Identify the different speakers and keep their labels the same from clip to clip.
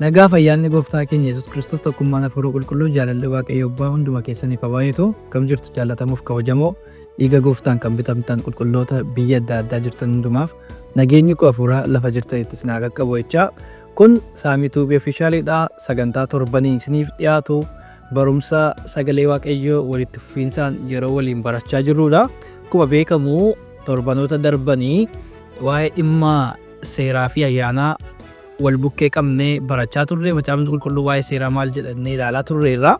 Speaker 1: Nagaa fi ayyaanni Gooftaa keenya Yesuus Kiristoos tokkummaan Hafuura Qulqulluu jaalalli Waaqayyo Abbaa hunduma keessaniif haa baay'atu. Akkam jirtu jaallatamuuf kabajamoo dhiiga Gooftaan kan bitamtan qulqulloota biyya adda addaa jirtan hundumaaf nageenyi koo hafuuraa lafa jirtanitti isin haa qaqqabu jechaa. Kun Saamii Tuubii Ofishaaliidha. Sagantaa torbanii isiniif dhiyaatu barumsa sagalee Waaqayyoo walitti fufiinsaan yeroo waliin barachaa jirrudha. Akkuma beekamu torbanoota darbanii waa'ee dhimma seeraa fi ayyaanaa wal bukkee qabnee barachaa turre. Macaafni Qulqulluu waa'ee seeraa maal jedhannee ilaalaa turreerra.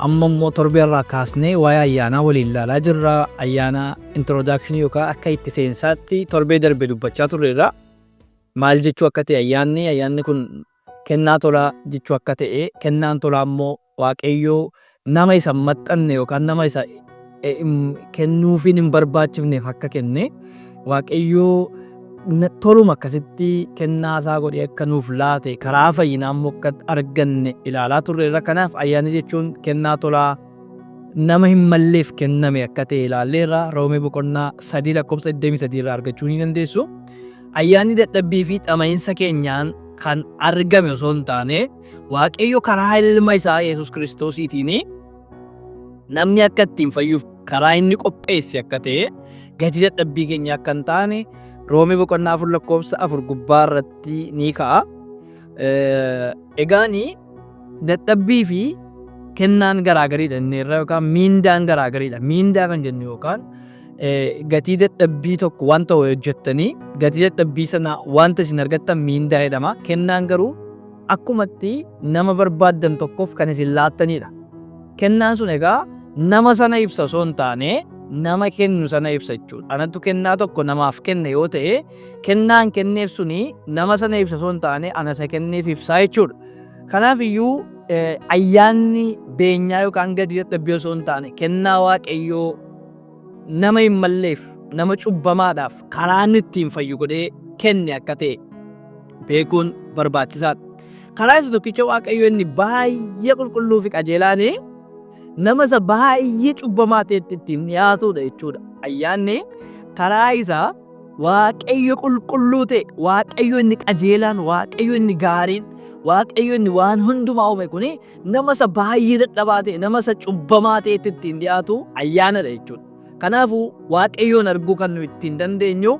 Speaker 1: Amma immoo torbee irraa kaasnee waa'ee ayyaanaa waliin ilaalaa jirra. Ayyaana introduction yookaan akka itti seensaatti torbee darbe dubbachaa turreerra. Maal jechuu akka ta'e ayyaanni kun kennaa tolaa jechuu akka ta'e, kennaan tolaa immoo Waaqayyoo nama isa hin maxxanne yookaan nama isa kennuufiin hin barbaachifneef akka kenne, Waaqayyoo toluma akkasitti kennaa isaa godhee akka nuuf laate, karaa fayyinaa immoo akka arganne ilaalaa turreerra. Kanaaf ayyaanni jechuun kennaa tolaa nama hin malleef kenname akka ta'e ilaalleerra. Roomee boqonnaa 3 lakkoofsa 23 irraa argachuu ni dandeessu. Ayyaanni dadhabbii fi dhama'iinsa keenyaan kan argame osoo hin taane, Waaqayyo karaa ilma isaa Yesuus Kiristoosiitiin namni akka ittiin fayyuuf karaa inni qopheesse akka ta'e, gatii dadhabbii keenya akka hin taane Roomee boqonnaa 4 lakkoofsa 4 gubbaa irratti ni ka'a. Egaani dadhabbii fi kennaan garaagariidha inni irra yookaan miindaan garaagariidha. Miindaa kan jennu yookaan gatii dadhabbii tokko wanta hojjettanii gatii dadhabbii sana wanta isin argattan miindaa jedhama. Kennaan garuu akkumatti nama barbaaddan tokkoof kan isin laattanidha. Kennaan sun egaa nama sana ibsa osoo hin taane nama kennu sana ibsa jechuudha. Anatu kennaa tokko namaaf kenne yoo ta'e, kennaan kenneef suni nama sana ibsa osoo hin taane ana isa kenneef ibsaa jechuudha. Kanaaf iyyuu ayyaanni beenyaa yookaan gatii dadhabbii osoo hin taane kennaa Waaqayyoo nama hin malleef, nama cubbamaadhaaf karaa inni ittiin fayyu godhee kenne akka ta'e beekuun barbaachisaadha. Karaa isa tokkicha Waaqayyo inni baay'ee qulqulluu fi qajeelaan nama isa baay'ee cubbamaa ta'etti ittiin dhiyaatudha jechuudha. Ayyaanni karaa isaa Waaqayyo qulqulluu ta'e, Waaqayyo inni qajeelaan, Waaqayyo inni gaariin, Waaqayyo inni waan hundumaa uume kuni nama isa baay'ee dadhabaa ta'e, nama isa cubbamaa ta'etti ittiin dhiyaatu ayyaanadha jechuudha. Kanaafuu Waaqayyoon arguu kan nu ittiin dandeenyu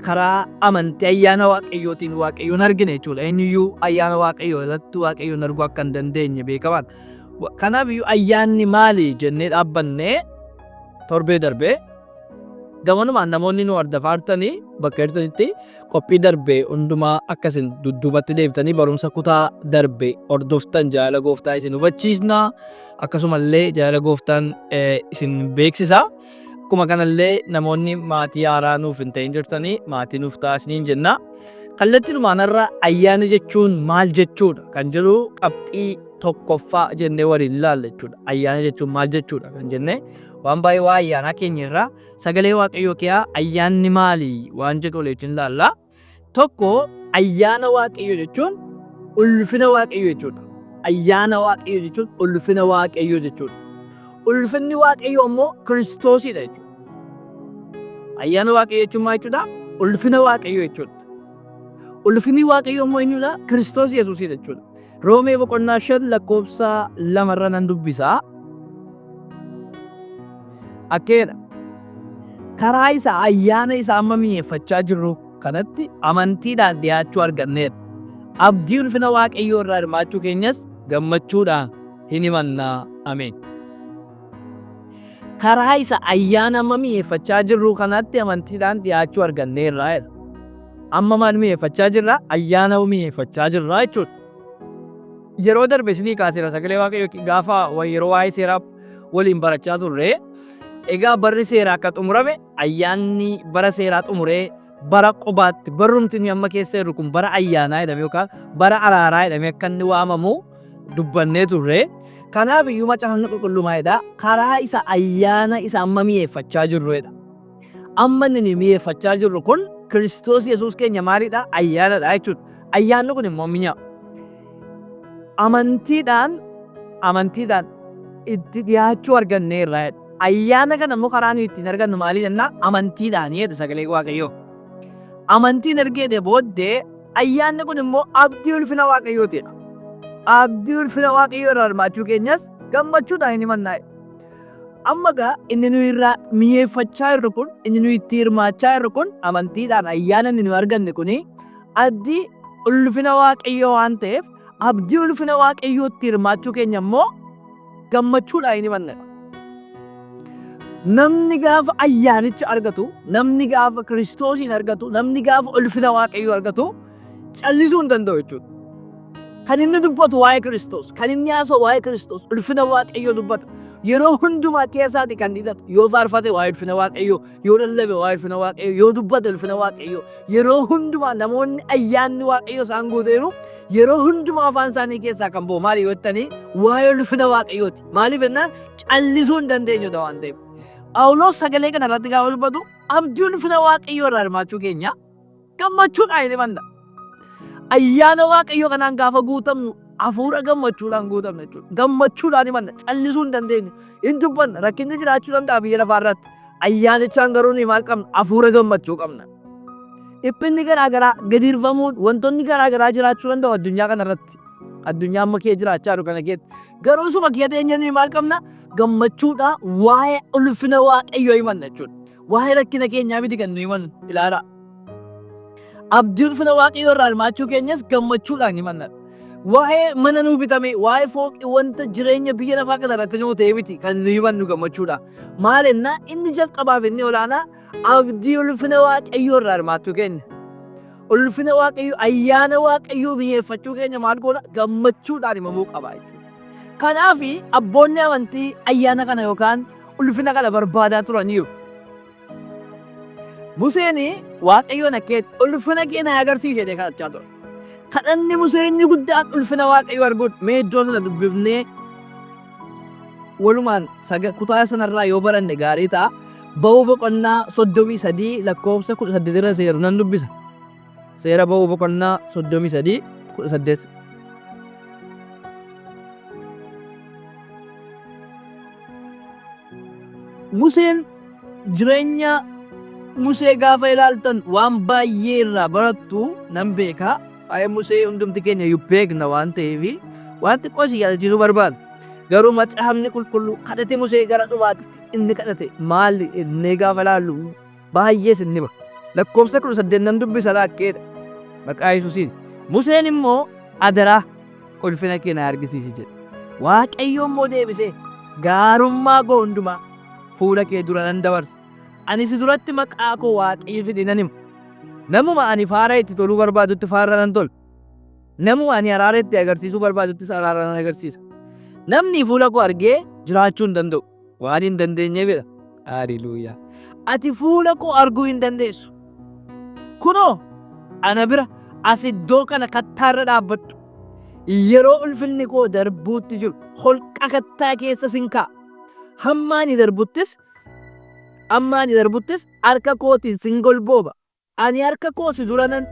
Speaker 1: karaa amantii ayyaana Waaqayyootiin Waaqayyoon argina jechuudha. Eenyuyyuu ayyaana Waaqayyoo irratti Waaqayyoon arguu akka hin dandeenye beekamaadha. Kanaaf iyyuu ayyaanni maali jennee dhaabbannee torbee darbee. Gamanumaan namoonni nu hordofaa jirtanii bakka jirtanitti qophii darbe hundumaa akka isin dudduubatti deebitanii barumsa kutaa darbe hordoftan jaalala gooftaa isin hubachiisna. Akkasumallee jaalala gooftaan isin beeksisa. Akkuma kanallee namoonni maatii haaraa nuuf hin ta'in jirtanii maatii nuuf ta'aa isiniin jenna. Kallattiinumaan har'a ayyaana jechuun maal jechuudha kan jedhu qabxii tokkoffaa jennee waliin ilaalla jechuudha. Ayyaana jechuun maal jechuudha kan jennee waan baay'ee waa ayyaanaa keenya irraa sagalee Waaqayyoo kiyaa ayyaanni maali waan jedhu waliin ilaalla. Tokko, ayyaana Waaqayyoo jechuun ulfina Waaqayyoo jechuudha. Ayyaana Waaqayyoo jechuun ulfina Waaqayyoo jechuudha. Ulfinni Waaqayyoo immoo Kiristoosidha jechuudha. Ayyaana Waaqayyoo jechuun maal jechuudha? Ulfina Waaqayyoo jechuudha. Ulfinni Waaqayyoo immoo eenyudha? Kiristoos Yesuusidha jechuudha. Roomee boqonnaa 5 lakkoofsa 2 irra nan dubbisa. Akkeedha. Karaa isa ayyaana isa amma mi'eeffachaa jirru kanatti amantiidhaan dhiyaachuu arganneerra. Abdii ulfina Waaqayyoo irraa hirmaachuu keenyas gammachuudhaan hin himanna. Ameen. Karaa isa ayyaana amma mi'eeffachaa jirru kanatti amantiidhaan dhiyaachuu arganneerra jedha. Amma maal mi'eeffachaa jirra? Ayyaana mi'eeffachaa jirra jechuudha. Yeroo darbe isinii kaaseera sagalee Waaqayyoo gaafa yeroo waa'ee seeraa waliin barachaa turre. Egaa barri seeraa akka xumurame, ayyaanni bara seeraa xumuree bara qobaatti, barrumti nuyi amma keessa jirru kun bara ayyaanaa jedhamee yookaan bara araaraa jedhamee akka inni waamamu dubbannee turre. Kanaaf iyyuu macaafni qulqulluu maalidha? Karaa isa ayyaana isa amma mi'eeffachaa jirru jedha. Amma inni nuyi mi'eeffachaa jirru kun Kiristoos Yesuus keenya maalidha? Ayyaanadha jechuudha. Ayyaanni kun immoo mi'a. Amantiidhaan itti dhiyaachuu arganneerra jedha. Ayyaana kana immoo karaa nuyi ittiin argannu maalii jennaa? Amantiidhaanii jedha sagalee Waaqayyoo. Amantiin ergeete booddee ayyaanni kun immoo abdii ulfina Waaqayyootidha. Abdii ulfina Waaqayyoo irraa hirmaachuu keenyas gammachuudhaan hin himannaa. Amma egaa inni nuyi irraa mi'eeffachaa jirru kun, inni nuyi itti hirmaachaa jirru kun, amantiidhaan ayyaana inni nuyi arganne kuni abdii ulfina Waaqayyoo waan ta'eef, abdii ulfina Waaqayyootti hirmaachuu keenya immoo gammachuudhaan hin himanna. Namni gaafa ayyaanicha argatu, namni gaafa Kiristoosiin argatu, namni gaafa ulfina Waaqayyoo argatu callisuu hin danda'u jechuudha. Kan inni dubbatu waa'ee Kiristoos, kan inni haasa'u waa'ee Kiristoos, ulfina Waaqayyoo dubbata. Yeroo hundumaa keessaati kan hidhatu. Yoo faarfate waa'ee ulfina Waaqayyoo, yoo lallabe waa'ee ulfina Waaqayyoo, yoo dubbate ulfina Waaqayyoo. Yeroo hundumaa namoonni ayyaanni Waaqayyoo isaan guuteeru yeroo hundumaa afaan isaanii keessaa kan ba'u maali yoo jettanii waa'ee ulfina Waaqayyooti. Maaliif jennaan callisuu hin dandeenyudha waan ta'eef. Phaawulos sagalee kana irratti gaafa dubbatu abdii ulfina Waaqayyoo irraa hirmaachuu keenya gammachuudhaan hin himanna. Ayyaana Waaqayyoo kanaan gaafa guutamnu hafuura gammachuudhaan guutamna jechuudha. Gammachuudhaan himanna. Callisuu hin dandeenyu. Hin dubbanna. Rakkinni jiraachuu danda'a biyya lafaa irratti. Ayyaanichaan garuu nuyi maal qabna? Hafuura gammachuu qabna. Dhiphinni garaa garaa, gadiirfamuun, wantoonni garaa garaa jiraachuu danda'u addunyaa kana irratti. Addunyaa amma kee jiraachaa jiru kana keessatti. Garuu suma kee teenyee nuyi maal qabna? Gammachuudhaan waa'ee ulfina Waaqayyoo himanna jechuudha. Waa'ee rakkina keenyaa miti kan nuyi himannu. Ilaalaa. Abdii ulfina Waaqayyoo irraa hirmaachuu keenyas gammachuudhaan himanna. Waa'ee mana nuu bitame, waa'ee fooqii wanta jireenya biyya lafaa kana irratti nuu ta'e miti kan nuyi himannu gammachuudha. Maal ennaa inni jalqabaaf inni olaanaa abdii ulfina Waaqayyoo irraa hirmaachuu keenya. Ulfina Waaqayyoo, ayyaana Waaqayyoo mi'eeffachuu keenya maal goona? Gammachuudhaan himamuu qaba jechuudha. Kanaaf abboonni amantii ayyaana kana yookaan ulfina kana barbaadaa turaniiru. Museen Waaqayyoon akkeetti ulfina kee na agarsiisi jedhee kadhachaa ture. Kadhanni Musee inni guddaan ulfina Waaqayyoo arguudha. Mee iddoo sana dubbifnee walumaan kutaa sanarraa yoo baranne gaarii ta'a. Ba'uu boqonnaa 33 lakkoofsa 18 irra seeru nan dubbisa. Seera Ba'uu boqonnaa 33 18. Museen jireenya Musee gaafa ilaaltan waan baay'ee irraa barattu nan beeka. Waa'ee Musee hundumti keenya iyyuu beekna waan ta'eef waan xiqqoo isin yaadachiisuu barbaada. Garuu macaafni qulqulluu kadhate Musee gara dhumaatti inni kadhate maali innee gaafa ilaallu baay'ee isin dhiba. Lakkoofsa 18 nan dubbisa laakkeedha. Maqaa Yesuusiin. Museen immoo adaraa ulfina kee na argisiisi jedhe. Waaqayyo immoo deebisee, Gaarummaa koo hundumaa fuula kee dura nan dabarsa, ani si duratti maqaa koo Waaqayyo jedhee nan hima. Namuma ani faara itti toluu barbaadutti faara nan tola, namuma ani araara itti agarsiisuu barbaaduttis araara nan agarsiisa. Namni fuula koo argee jiraachuu hin danda'u, waan hin dandeenyeef jedha. Haleluuyaa. Ati fuula koo arguu hin dandeessu. Kunoo, ana bira as iddoo kana kattaa irra dhaabbadhu. Yeroo ulfinni koo darbuutti jiru holqa kattaa keessa sin kaa'a. Hamma ani darbuttis hamma ani darbuttis harka kootiin sin golbooba. Ani harka koo si dura nan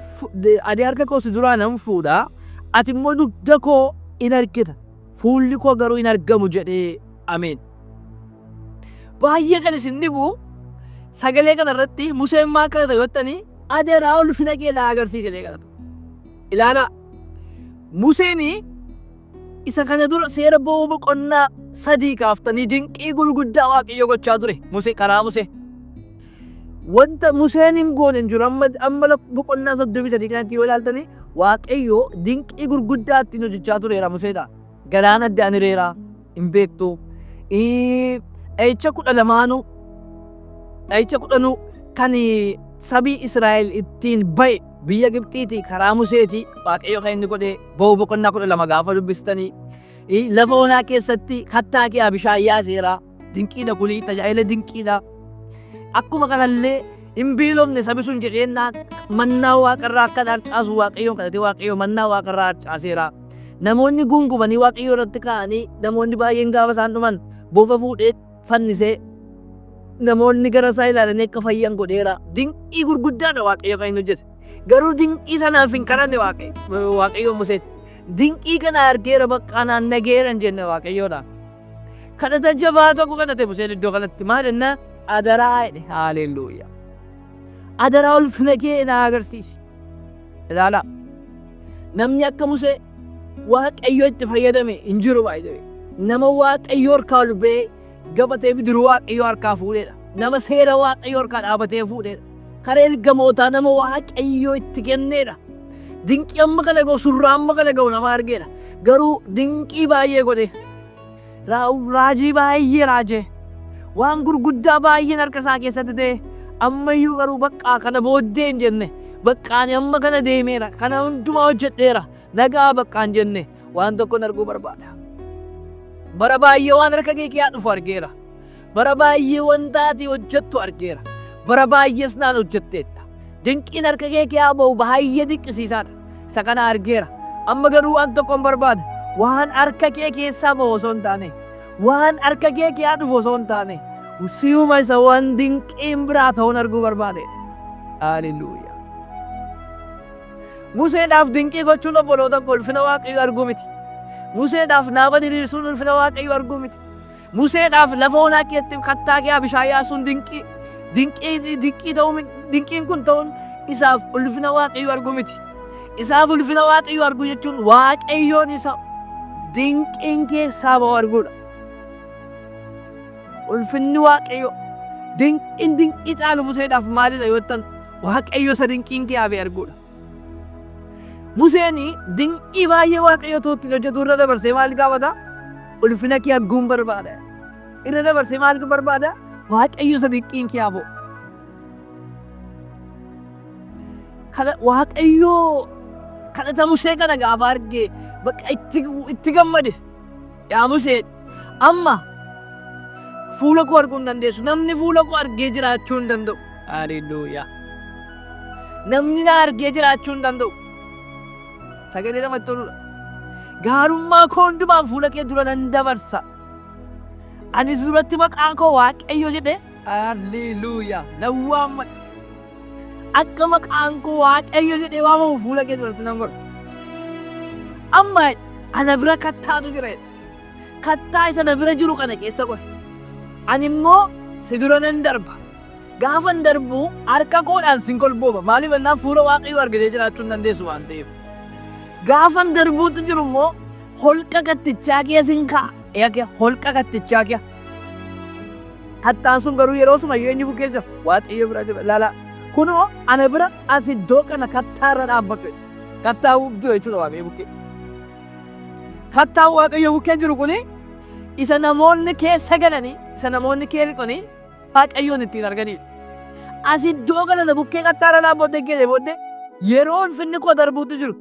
Speaker 1: ani harka koo si duraa nan fuudha, ati immoo dugda koo in argita, fuulli koo garuu hin argamu jedhee. Ameen. Baay'ee kan isin dhibu sagalee kana irratti Museen maal kadhata yoo jettanii adaraa ulfina kee naa agarsiisi jedhee kadhata. Ilaalaa Museen isa kana dura seera ba'uu boqonnaa 3 kaaftanii dinqii gurguddaa Waaqayyo gochaa ture Musee karaa Musee. Wanta Museen hin goone hin jiru amma amma boqonnaa 33 kanatti yoo ilaaltanii Waaqayyo dinqii gurguddaa ittiin hojjechaa tureera Museedhaan. Galaana addaan hireera hin beektu. Dha'icha 12nuu dha'icha kudhanuu kan sabii Israa'el ittiin ba'e biyya Gibxiitii karaa Museetii Waaqayyo kan inni godhe Ba'uu boqonnaa 12 gaafa dubbistanii lafa onaa keessatti kattaa kee bishaan yaaseera. Dinqiidha kuni tajaajila dinqiidha. Akkuma kanallee hin beelofne sabi sun jedheennaan mannaa waaqarraa akka harcaasu Waaqayyoon kadhatee Waaqayyo mannaa waaqarraa harcaaseera. Namoonni guungumanii Waaqayyo irratti ka'anii namoonni baay'een gaafa isaan dhuman bofa fuudhee fannisee namoonni gara isaa ilaalanii akka fayyan godheera. Dinqii gurguddaadha Waaqayyo kan inni hojjete. Garuu dinqii sanaaf hin kadhanne Waaqayyo Museetti. Dinqii kana argeera bakka naan nageera hin jenne Waaqayyoodhaan. Kadhata jabaa tokko kadhate Museen iddoo kanatti maal jennaa adaraa jedhe haalelluuyaa. Adaraa ulfina kee na agarsiisi. Ilaalaa. Namni akka Musee Waaqayyo itti fayyadame hin jiru baay'ee. Nama Waaqayyo harkaa ol ba'ee gabatee bidiruu Waaqayyo harkaa fuudheedha. Nama seera Waaqayyo harkaa dhaabatee fuudheedha. Karaa ergamootaa nama Waaqayyo itti kenneedha. Dinqii amma kana ga'u, surraa amma kana ga'u nama argeedha. Garuu dinqii baay'ee godhe. Raajii baay'ee raajee. Waan gurguddaa baay'een harka isaa keessatti ta'e. Ammayyuu garuu baqqaa kana booddee hin jenne. Baqqaa ani amma kana deemeera. Kana hundumaa hojjedheera. Nagaa baqqaa hin jenne. Waan tokkon arguu barbaada. Bara baay'ee waan harka kee keessaa dhufu argeera. Bara baay'ee wanta ati hojjettu argeera. Bara baay'ees naan hojjetteetta. Dinqiin harka kee keessaa ba'u baay'ee dinqisiisaadha. Isa kana argeera. Amma garuu waan tokkon barbaada. Waan harka kee keessaa ba'u osoo hin taane, waan harka kee keessaa dhufu osoo hin taane, si'uma isa waan dinqiin biraa ta'uun arguu barbaade. Haaleluyyaa. Museedhaaf dinqii gochuun obboloota koo ulfina Waaqayyoo arguu miti. Museedhaaf naaba diriirsuun ulfina Waaqayyoo arguu miti. Museedhaaf lafa onaa keessatti kattaa kee bishaan yaasuun dinqii dinqii dinqii ta'uu dinqiin kun ta'uun isaaf ulfina Waaqayyoo arguu miti. Isaaf ulfina Waaqayyoo arguu jechuun Waaqayyoon isa dinqiin keessaa ba'u arguudha. Ulfinni Waaqayyoo dinqiin dinqii caalu Museedhaaf maalidha yoo jettan Waaqayyo isa dinqiin kee hafe arguudha. Museen dinqii baay'ee Waaqayyo ittiin hojjetu irra dabarsee maal gaafata? Ulfina kee arguun barbaada. Irra dabarsee maal barbaada? Waaqayyo isa dinqiin kee haa ba'u. Kana Waaqayyo kadhata Musee kana gaafa arge bakka itti gammade. Yaa Musee, amma fuula koo arguu hin dandeessu. Namni fuula koo argee jiraachuu hin danda'u. Haaleluyyaa. Namni na argee jiraachuu hin danda'u. Sagalee namatti toludha. Gaarummaa koo hundumaan fuula kee dura nan dabarsa. Ani duratti maqaan koo Waaqayyo jedhee Haaleluyyaa. Nan waammadha. Akka maqaan koo Waaqayyo jedhee waamamu fuula kee duratti nan godha. Amma ana bira kattaatu jira. Kattaa isa na bira jiru kana keessa godhe. Ani immoo si dura nan darba. Gaafan darbu harka koodhaan sin kolbooba. Maaliif jennaan fuula Waaqayyoo argatee jiraachuu hin dandeessu waan ta'eef. Gaafan darbuutu jiru immoo holqa kattichaa kee sin kaa'a. Eegaa holqa kattichaa kee. Kattaan sun garuu yeroo suma eenyu bukkee jira? Waaqayyo bira jira. Lala. Kunoo ana bira as iddoo kana kattaa irra dhaabbadhu. Kattaa jira jechuudha Waaqayyo bukkee. Kattaan Waaqayyo bukkee jiru kuni isa namoonni keessa galanii, isa namoonni keessa lixanii Waaqayyoon ittiin arganidha. As iddoo kana na bukkee kattaa irra dhaabbadhu jedhee booddee yeroo ulfinni koo darbuutu jiru.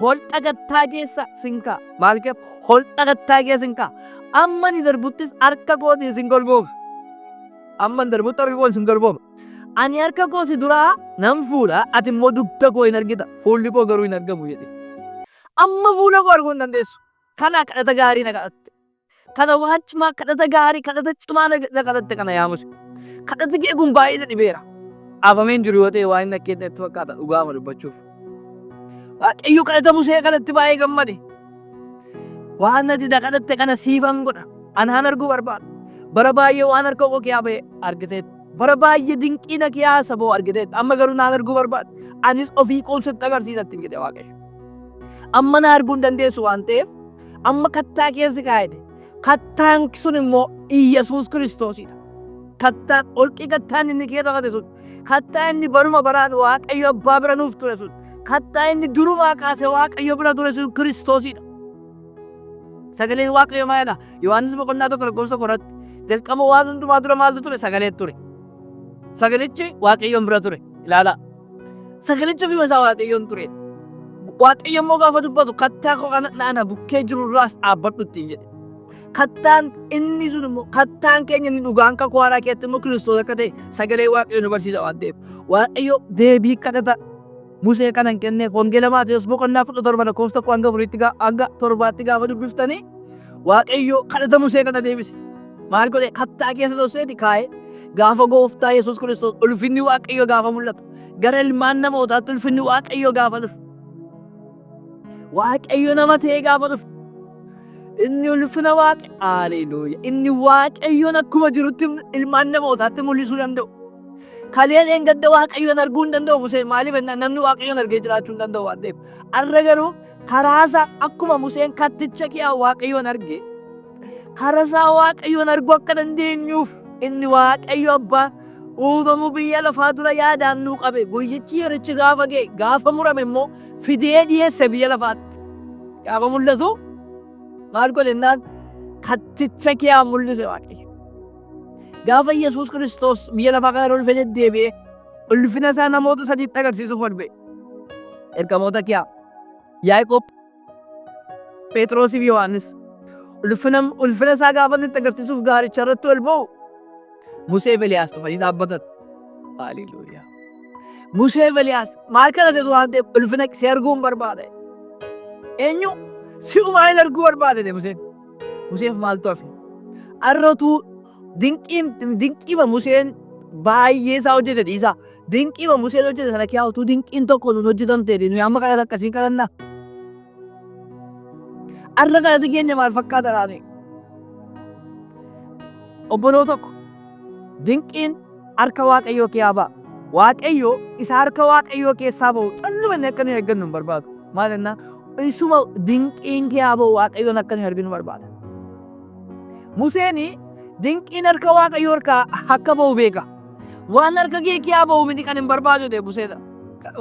Speaker 1: Holqa kattaa keessa sin kaa'a. Maal kee holqa kattaa keessa sin kaa'a. Amma ni darbuttis harka kootiin sin golbooba. Amma ni darbutti harka kootiin sin golbooba. Ani harka koo si duraa nan fuudha, ati immoo dugda koo hin argita, fuulli koo garuu hin argamu jedhe. Amma fuula koo arguu hin dandeessu. Kana kadhata gaarii na kadhatte. Kana waan cimaa kadhata gaarii kadhata cimaa na kadhatte kana yaa Musee. Kadhati kee kun baay'ee na dhibeera. Dhaabameen jiru yoo ta'e waan inni akka itti fakkaata dhugaama dubbachuuf. Waaqayyo kadhata Musee kanatti baay'ee gammade. Waan ati na kadhatte kana siifan godha. Anaan arguu barbaada. Bara baay'ee waan harka koo kee ba'e argiteetta. Bara baay'ee dinqii na keessa ba'u argiteetta. Amma garuu naan arguu barbaada. Anis ofii koo sitti agarsiisa ittiin jedhe Waaqayyo. Amma na arguu hin dandeessu waan ta'eef amma kattaa keessa kaa'ete. Kattaan sun immoo Iyyasuus Kiristoosidha. Kattaan holqi kattaan inni keessa kate sun kattaa inni baruma baraan Waaqayyo abbaa bira nuuf ture sun kattaa inni durumaa kaasee Waaqayyo bira ture sun Kiristoosidha. Sagaleen Waaqayyo maal jedha? Yohaannis boqonnaa 1 lakkoofsa 1 irratti jalqaba waan hundumaa dura maaltu ture? Sagalee ture. Sagalichi Waaqayyoon bira ture. Ilaalaa. Sagalichi ofuma isaa Waaqayyoon ture. Waaqayyo immoo gaafa dubbatu kattaa koo kana ana bukkee jiru irraas dhaabbadhu ittiin jedhe. Kattaan inni sun immoo kattaan keenya inni dhugaan kakuu haaraa keessatti immoo Kiristoos akka ta'e sagalee Waaqayyo nu barsiisa waan ta'eef. Waaqayyo deebii kadhata Musee kana hin kenneef. Wangeela Maatewos boqonnaa 17 lakkoofsa 1 hanga 4tti hanga 7tti gaafa dubbiftanii Waaqayyo kadhata Musee kana deebise. Maal godhe? Kattaa keessa dhokseeti kaa'e. Gaafa gooftaa Yesuus Kiristoos ulfinni Waaqayyo gaafa mul'atu gara ilmaan namootaatti ulfinni Waaqayyo gaafa dhufu Waaqayyo nama ta'ee gaafa dhufu inni ulfina Waaqa Haleluuya. Inni Waaqayyoon akkuma jirutti ilmaan namootaatti mul'isuu danda'u. Kalee dheengadda Waaqayyoon arguu hin danda'u Museen maaliif jennaan namni Waaqayyoon argee jiraachuu hin danda'u waan ta'eef. Arra garuu karaa isaa akkuma Museen katticha kiyaa Waaqayyoon arge karaa isaa Waaqayyoon arguu akka dandeenyuuf inni Waaqayyo abbaa uumamuu biyya lafaa dura yaadaan nuu qabe guyyichi yerichi gaafa ga'e gaafa murame immoo fidee dhiyeesse biyya lafaatti. Gaafa mul'atu maal godhe jennaan katticha kiyaa mul'ise Waaqayyo. Gaafa Yesuus Kiristoos biyya lafaa kana irra dhufee deddeebi'ee ulfina isaa namoota sadiitti agarsiisuuf ol ba'e. Ergamoota kiyaa Yaaqoob, Phexrosii fi Yohaannis ulfina isaa gaafa inni itti agarsiisuuf gaaricha irratti ol ba'u Musee fi Eliyaas dhufanii dhaabbatan. Haleluuyaa. Musee fi Eliyaas maal kadhate waan ta'eef ulfina si arguu hin barbaade. Eenyu? Si'umaa hin arguu barbaade jedhe Museen. Museef maaltu hafe? Arratuu dinqiima Museen baay'ee isaa hojjete dhiisaa. Dinqiima Museen hojjete sana kiyaa utuu dinqiin tokko nuun hojjetamte nuyi amma kadhata akkasiin kadhannaa. Arra kadhati keenya maal fakkaata laani? Obboloo tokko dinqiin harka Waaqayyoo kiyaa ba'a. Waaqayyo isa harka Waaqayyoo keessaa ba'u calluma inni akka nuyi argannu hin barbaadu. Maal jennaan isuma dinqiin kiyaa ba'u Waaqayyoon akka nuyi arginu barbaada. Museen dinqiin harka Waaqayyoo harkaa akka ba'u beeka. Waan harka kee kiyaa ba'u miti kan hin barbaadu jedhe Museen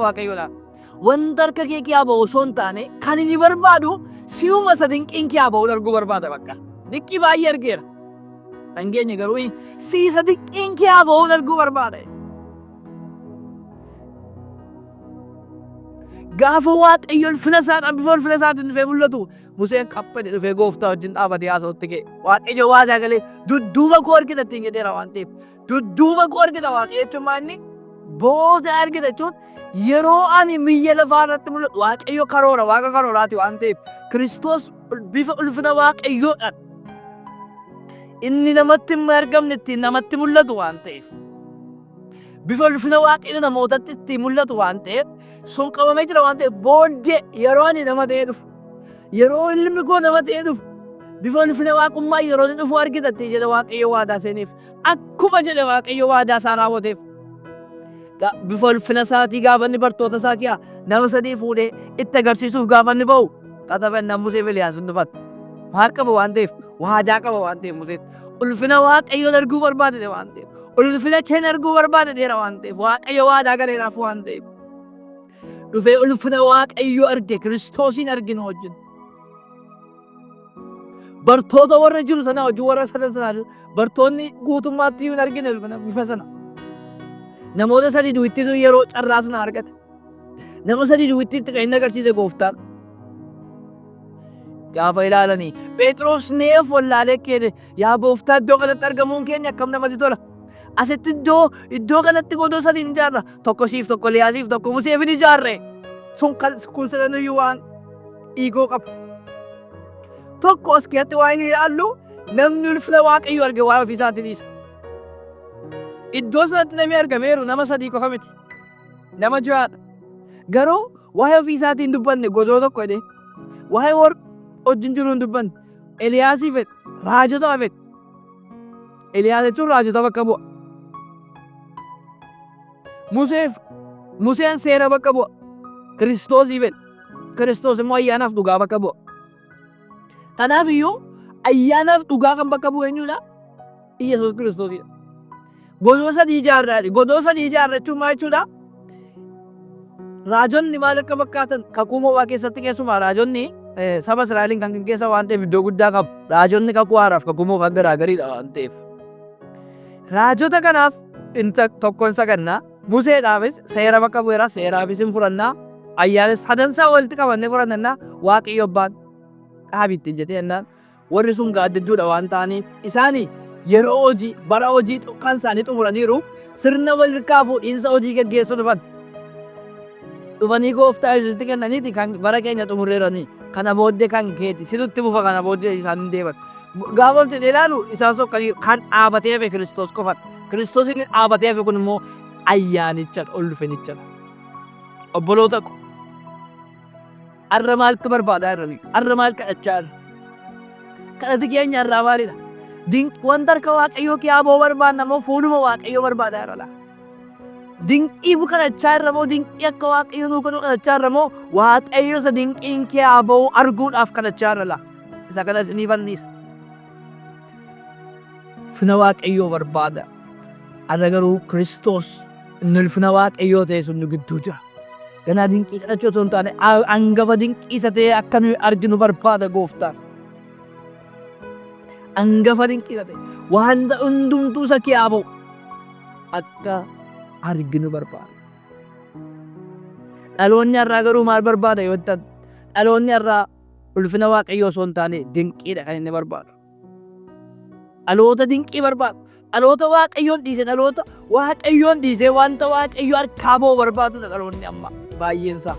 Speaker 1: Waaqayyoodhaan. Wanta harka kee kiyaa ba'u osoo hin taane kan inni barbaadu si'uma isa dinqiin kiyaa ba'u arguu barbaada bakka. Dinqii baay'ee argeera. Kan keenya garuu siisa dinqiin kiyaa ba'u arguu barbaada. Gaafa Waaqayyo ulfina isaadhaan bifa ulfina isaatiin dhufee mul'atu Museen qaphate dhufee gooftaa wajjin dhaabatee haasa'utti ka'e. Waaqayyo waa sagalee dudduuba koo argita ittiin jedheera waan ta'eef. Dudduuba koo argita Waaqayyo jechuun maal inni? Booda argita jechuun yeroo ani biyya lafaa irratti mul'atu Waaqayyo karoora Waaqa karooraati waan ta'eef Kiristoos bifa ulfina Waaqayyoodhaan inni namatti hin argamne ittiin namatti mul'atu waan ta'eef bifa ulfina Waaqayyo namootatti ittiin mul'atu waan ta'eef sun qabamee jira waan ta'eef booddee yeroo ani nama ta'ee dhufu yeroo ilmi koo nama ta'ee dhufu bifa ulfina waaqummaa yeroo inni dhufu argita ittiin jedhe Waaqayyo waadaa seeniif akkuma jedhe Waaqayyo waadaa isaa raawwateef. Bifa ulfina isaatii gaafa inni bartoota isaa kiyaa nama sadii fuudhee itti agarsiisuuf gaafa inni ba'u qaxafannaan Musee fi Eliyaas hin dhufan. Maal qaba waan ta'eef? Waadaa qaba waan ta'eef Museen. Ulfina Waaqayyoon arguu barbaade waan ta'eef. Ulfina keenya arguu barbaade dheera waan ta'eef. Waaqayyo waadaa galeeraaf waan ta'eef. Dhufee ulfina Waaqayyoo arge Kiristoosiin arginu wajjin. Bartoota warra jiru sana wajjin warra sadan sana bartoonni guutummaatti iyyuu hin argine ulfina bifa sana. Namoota sadii duwittitu yeroo carraa sana argate. Nama sadii duwittiitti kan inni agarsiise gooftaan. Gaafa ilaalanii Phexros neef wallaalee keene yaa gooftaa iddoo kanatti argamuun keenya akkam namatti tola. Asitti iddoo kanatti godoo sadii ni ijaarra. Tokko siif tokko Liyaasiif tokko Museef ni ijaarre. Sun kan kun sadanuyyuu waan dhiigoo qabu. Tokko as keessatti waa inni ilaallu namni ulfina Waaqayyoo arge waa'ee ofii isaatii dhiisa. Iddoo sanatti namni argameeru nama sadii qofa miti. Nama ja'adha. Garuu waa'ee ofii isaatii hin dubbanne godoo tokko jedhee. Waa'ee warra wajjin jiru hin dubbanne. Eliyaasii fedhe. Raajota fedhe. Eliyaas jechuun raajota bakka bu'a. Museef Museen seera bakka bu'a. Kiristoosii fedhe. Kiristoos immoo ayyaanaaf dhugaa bakka bu'a. Kanaaf iyyuu ayyaanaaf dhugaa kan bakka bu'u eenyudha? Iyyasuus Kiristoosidha. Godoo sadii ijaarraa jedhe. Godoo sadii ijaarra jechuun maal jechuudha? Raajonni maal akka fakkaatan kakuu moofaa keessatti keessumaa raajonni saba Israa'eliin kan gaggeessan waan ta'eef iddoo guddaa qabu. Raajonni kakuu haaraaf kakuu moofaa garaagariidha waan ta'eef. Raajota kanaaf inta tokkoon sagannaa Museedhaafis seera bakka bu'eera seeraafis hin fudhannaa ayyaana sadansaa walitti qabannee fudhannaa Waaqayyo abbaan dhaabi ittiin jedhee jennaan warri sun gaaddidduudha waan ta'aniif isaanii yeroo hojii bara hojii kan isaanii xumuraniiru sirna walirkaa fuudhiinsa hojii gaggeessuu dhufan. Dhufanii gooftaa Yesuusitti kennaniiti kan bara keenya xumurreeranii kana booddee kan keeti situtti fufa kana booddee isaan hin deeman. Gaafa ol jedhee ilaalu isaan sokkanii kan dhaabatee hafe Kiristoos qofadha. Kiristoos inni dhaabatee hafe kun immoo ayyaanichadha, ulfinichadha. Obboloota ko, har'a maaltu barbaadaa jirra nuyi? Har'a maal kadhachaa jirra? Kadhati keenya har'aa maalidha? Wanta harka Waaqayyoo kiyaa ba'uu barbaanna moo fuuluma Waaqayyoo barbaadaa jirra laa? Dinqii kadhachaa irra moo dinqii akka Waaqayyo nuu godhu kadhachaa irra moo Waaqayyo isa dinqiin kee haa ba'u arguudhaaf kadhachaa irra laa? Isa kana isinii fanniisa. Ulfina Waaqayyoo barbaada. Har'a garuu Kiristoos inni ulfina Waaqayyoo ta'e sun nu gidduu jira. Ganaa dinqii kadhachuu osoo hin taane angafa dinqii isa ta'e akka nuyi arginu barbaada gooftaan. Angafa dinqii isa ta'e wanta hundumtuu isa kee haa ba'u akka arginu barbaada. Dhaloonni har'aa garuu maal barbaada yoo jettan dhaloonni har'aa ulfina Waaqayyoo osoo hin taane dinqiidha kan inni barbaadu. Dhaloota dinqii barbaadu. Dhaloota Waaqayyoon dhiise dhaloota Waaqayyoon dhiisee wanta Waaqayyo harkaa ba'u barbaadudha dhaloonni amma baay'een isaa.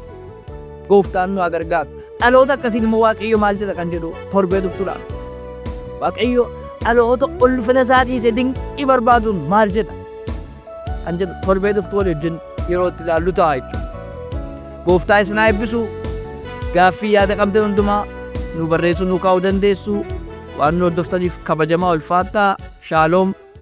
Speaker 1: Gooftaan nu haa gargaaru. Dhaloota akkasiin immoo Waaqayyo maal jedha kan jedhu torbee dhuftu laala. Waaqayyo dhaloota ulfina isaa dhiise dinqii barbaaduun maal jedha kan jedhu torbee dhuftu walii wajjin yeroo itti ilaallu ta'a jechuudha. Gooftaa isin haa eebbisu. Gaaffii yaada qabdan hundumaa nu barreessuu nu kaa'uu dandeessu. Waan nu hordoftaniif kabajamaa ulfaadhaa. Shaaloom.